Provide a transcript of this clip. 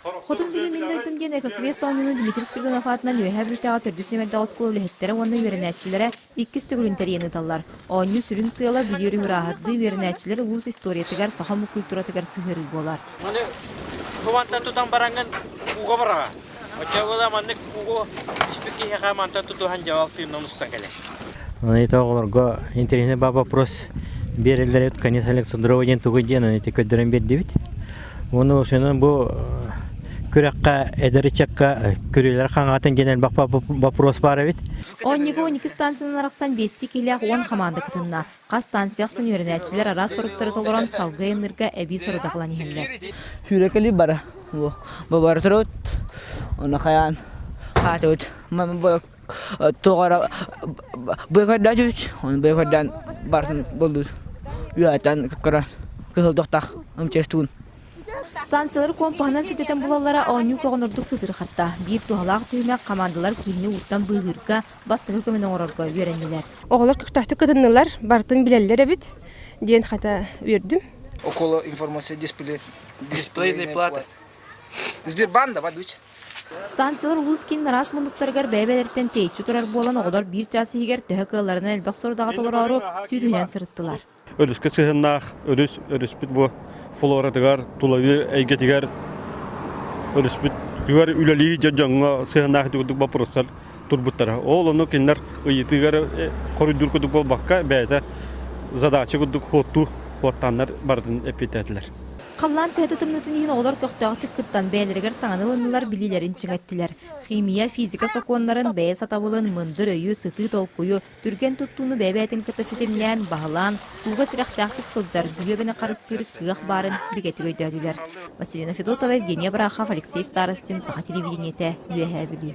Хотун Бүлүү мин дойдум диэн экоквест оонньууну Дмитрий Спиридонов аатынан Үөһээ Бүлүүтээҕи төрдүс нүөмэрдээх оскуола үлэһиттэрэ уонна үөрэнээччилэрэ иккис төгүлүн тэрийэн ыыталлар. Оонньуу сүрүн сыала Бүлүү өрүһү ырааһырдыы үөрэнээччилэр улуус историятыгар, саха омук культуратыгар сыһыарыы буолар. Маны тумантан тутан бараҥҥын ууга быраҕа. Оччоҕо маннык ууга түспүт киһиэхэ мантан тутуһан дьавал тыыннан устан кэлэр. Аны оҕолорго интэриэһинэй вопрос биэрэллэр конец Александрова диэн тугуй диэн аны көрдөрөн биэрдибит. Уонна осенен бу күрэххэ эдэр ыччакка күрүөлэр хаҥаатын диэн элбэх вопрос баар эбит. Оонньууга 12 станциянан арахсан биэстии киһилээх уон хамаанда кытынна. Хас станция ахсын үөрэнээччилэр араас соруктары толорон салгыы айанныырга эбии сорудах ылан иһэллэр. Сүүрэкэли бара. Бабарытырут, оны хайаан хаатыбыт. Тоҕо быакардаатыбыт, оны быакардаан бартын болдубут. Үөтэн кыккыран кыһылдохтах МЧС-туун. Станциялары компаһынан ситэтэн булаллара оонньуу көҕүн ордук сытыырхатта. Биир туһалаах түһүмэх хамаандалар киһини ууттан быыһыырга, бастакы көмөнү оҥорорго үөрэннилэр. Оҕолор көхтөөхтүк кытыннылар, барытын билэллэр эбит диэн хата үөрдүм. Около информация дисплей, дисплейной платы. Сбербанк давай дуть. Станциялар улуус киин араас муннуктарыгар бэйэ-бэйэлэриттэн тэйиччи турар буолан оҕолор биир чаас иһигэр төһө кыалларынан элбэх сорудаҕы толороору сүүрүһүнэн сырыттылар. Өрүскэ сыһыннаах өрүс өрүспүт бу флоратыгар, тулалыыр эйгэтигэр өрүспүтүгэр үлэлии дьоҥҥо сыһыннаах курдук боппуруостар турбуттара. Ол ону кинилэр ыйытыыгар хоруйдуур курдук буолбакка, бэйэтэ задача курдук хуоттуу хуоттааннар барытын эппиэттээтилэр. Халлаан төһө тымныытын иһин оҕолор көхтөөхтүк кыттан, бэйэлэригэр саҥаны ылыннылар, билиилэрин чиҥэттилэр. Химия, физика сокуоннарын, бэйэ сатабылын, мындыр өйү, сытыы толкуйу, түргэн туттууну бэйэ-бэйэтин кытта ситимнээн, баһылаан, ууга сэрэхтээхтик сылдьар, бүлүөбэни харыстыыр кыах баарын бигэтик өйдөөтүлэр. Василина Федотова, Евгения Брахов, Алексей Старостин, Саха телевидениетэ, Үөһээ Бүлүү.